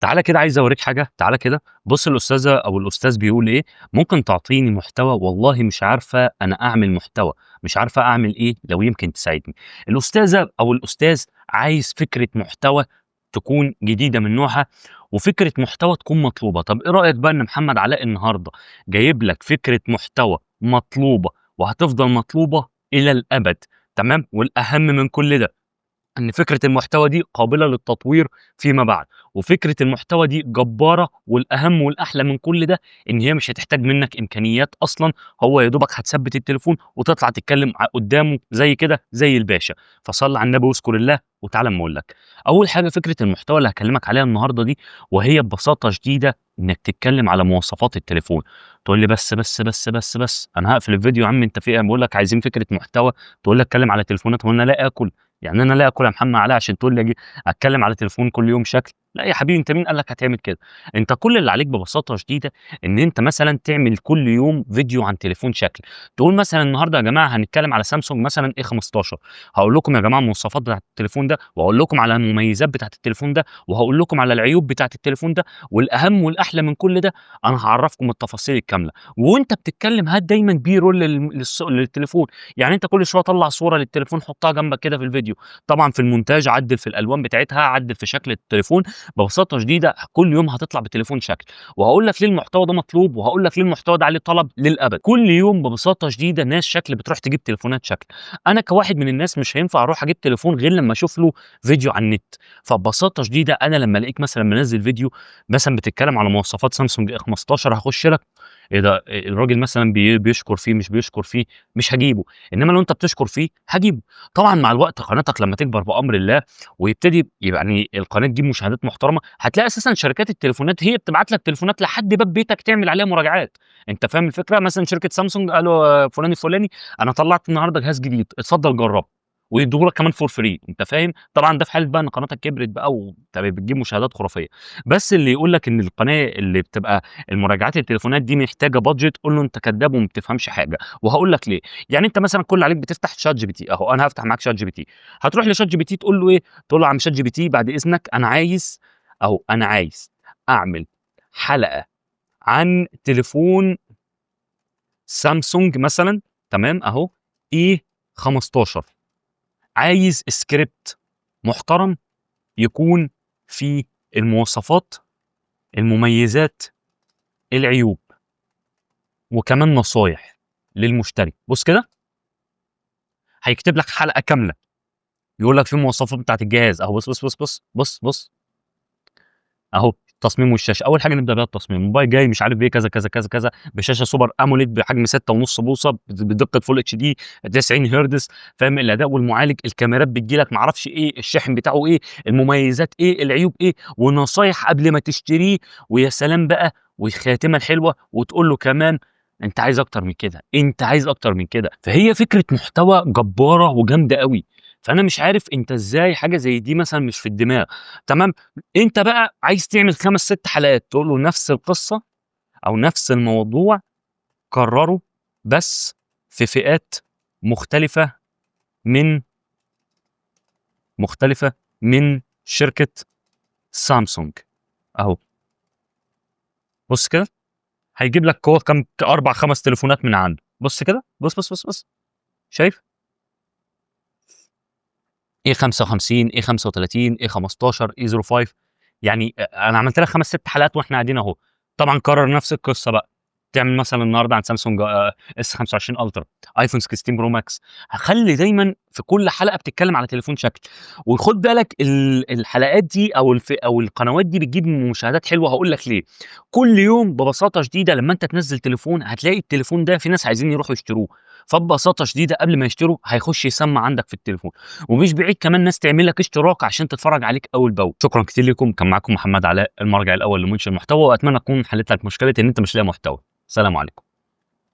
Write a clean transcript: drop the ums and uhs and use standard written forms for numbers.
تعالَ كده عايز أوريك حاجة، تعالَ كده، بُص الأستاذة أو الأستاذ بيقول إيه، ممكن تعطيني محتوى والله مش عارفة أنا أعمل محتوى، مش عارفة أعمل إيه لو يمكن تساعدني. الأستاذة أو الأستاذ عايز فكرة محتوى تكون جديدة من نوعها، وفكرة محتوى تكون مطلوبة. طب إيه رأيك بقى إن محمد علاء النهارده جايب لك فكرة محتوى مطلوبة وهتفضل مطلوبة إلى الأبد، تمام؟ والأهم من كل ده إن فكرة المحتوى دي قابلة للتطوير فيما بعد، وفكرة المحتوى دي جبارة، والأهم والأحلى من كل ده إن هي مش هتحتاج منك إمكانيات أصلًا، هو يا دوبك هتثبت التليفون وتطلع تتكلم قدامه زي كده زي الباشا. فصل على النبي واذكر الله وتعالَ أما أقول لك. أول حاجة فكرة المحتوى اللي هاكلمك عليها النهارده دي، وهي ببساطة شديدة إنك تتكلم على مواصفات التليفون. تقول لي بس، بس، بس، بس، بس، أنا هاقفل الفيديو يا عم أنت في إيه؟ باقول لك عايزين فكرة محتوى، تقول لي أتكلم على تليفونات، هو أنا لاقي آكل؟ يعني أنا لا آكل يا محمد علاء عشان تقول لي أجي أتكلم على تليفون كل يوم شكل؟ لا يا حبيبي، أنت مين قال لك هتعمل كده؟ أنت كل اللي عليك ببساطة شديدة إن أنت مثلًا تعمل كل يوم فيديو عن تليفون شكل، تقول مثلًا النهارده يا جماعة هنتكلم على سامسونج مثلًا A15، هاقول لكم يا جماعة المواصفات بتاعة التليفون ده، وهاقول لكم على المميزات بتاعة التليفون ده، وهاقول لكم على العيوب بتاعة التليفون ده، والأهم والأحلى من كل ده أنا هاعرفكم التفاصيل الكاملة. وأنت بتتكلم هات دايمًا B roll للتليفون، يعني أنت كل شوية طلّع صورة للتليفون حطها جنبك كده في الفيديو. طبعًا في المونتاج عدّل في الألوان بتاعتها، عدّل في شكل التليفون، ببساطة شديدة كل يوم هتطلع بتليفون شكل. وهاقول لك ليه المحتوى ده مطلوب، وهاقول لك ليه المحتوى ده عليه طلب للأبد. كل يوم ببساطة شديدة ناس شكل بتروح تجيب تليفونات شكل. أنا كواحد من الناس مش هينفع أروح أجيب تليفون غير لما أشوف له فيديو على النت، فببساطة شديدة أنا لما ألاقيك مثلًا منزّل فيديو مثلًا بتتكلم على مواصفات سامسونج A15 هاخش لك إيه ده الراجل مثلًا بيشكر فيه مش بيشكر فيه، مش هاجيبه، إنما لو أنت بتشكر فيه هاجيبه. طبعًا مع الوقت قناتك لما تكبر بأمر الله ويبتدي يعني القناة تجيب مشاهدات محترمة، هتلاقي أساسًا شركات التليفونات هي بتبعت لك تليفونات لحد باب بيتك تعمل عليها مراجعات، أنت فاهم الفكرة؟ مثلًا شركة سامسونج قالوا فلان الفلاني أنا طلعت النهارده جهاز جديد، اتفضل جربه، ويدوه لك كمان for free، أنت فاهم؟ طبعًا ده في حالة بقى إن قناتك كبرت بقى بتجيب مشاهدات خرافية. بس اللي يقول لك إن القناة اللي بتبقى المراجعات التليفونات دي محتاجة budget قُل له أنت كداب وما بتفهمش حاجة، وهاقول لك ليه. يعني أنت مثلًا كل اللي عليك بتفتح ChatGPT أهو، أنا هافتح معاك ChatGPT، هتروح لChatGPT تقول له إيه؟ تقول له يا عم ChatGPT بعد إذنك أنا عايز أهو، أنا عايز أعمل حلقة عن تليفون سامسونج مثلًا، تمام أهو A15، عايز script محترم يكون فيه المواصفات، المميزات، العيوب، وكمان نصايح للمشتري. بُص كده، هيكتب لك حلقة كاملة، يقول لك في المواصفات بتاعة الجهاز أهو، بُص، بُص، بُص، بُص، بُص، بُص، أهو التصميم والشاشة. أول حاجة نبدأ بيها التصميم، الموبايل جاي مش عارف بإيه كذا، كذا، كذا، كذا، بشاشة super AMOLED بحجم 6.5 بوصة بدقة full HD 90 هرتز، فاهم؟ الأداء والمعالج، الكاميرات بتيجي لك ما أعرفش إيه، الشاحن بتاعه إيه، المميزات إيه، العيوب إيه، ونصايح قبل ما تشتريه، ويا سلام بقى والخاتمة الحلوة، وتقول له كمان أنت عايز أكتر من كده، أنت عايز أكتر من كده. فهي فكرة محتوى جبارة وجامدة أوي، فأنا مش عارف أنت إزاي حاجة زي دي مثلًا مش في الدماغ، تمام؟ أنت بقى عايز تعمل 5، 6 حلقات تقول له نفس القصة أو نفس الموضوع، كرره بس في فئات مختلفة من مختلفة من شركة سامسونج أهو. بُص كده، هيجيب لك هو كام 4، 5 تليفونات من عنده، بُص كده، بُص، بُص، بُص، بُص، شايف؟ A55، A35، A15، A05، يعني أنا عملت لك 5، 6 حلقات وإحنا قاعدين أهو. طبعًا كرر نفس القصة بقى، تعمل مثلًا النهارده عن سامسونج S25 Ultra، iPhone 16 Pro Max. هاخلي دايمًا في كل حلقة بتتكلم على تليفون شكل. وخُد بالك الحلقات دي أو القنوات دي بتجيب مشاهدات حلوة، هاقول لك ليه. كل يوم ببساطة شديدة لما أنت تنزل تليفون هتلاقي التليفون ده في ناس عايزين يروحوا يشتروه، فببساطة شديدة قبل ما يشتروا هيخش يسمع عندك في التليفون، ومش بعيد كمان ناس تعمل لك اشتراك عشان تتفرج عليك أول بأول. شكرًا كتير ليكم، كان معاكم محمد علاء المرجع الأول لمنشئ المحتوى، وأتمنى أكون حليت لك مشكلة إن أنت مش لاقي محتوى. سلام عليكم.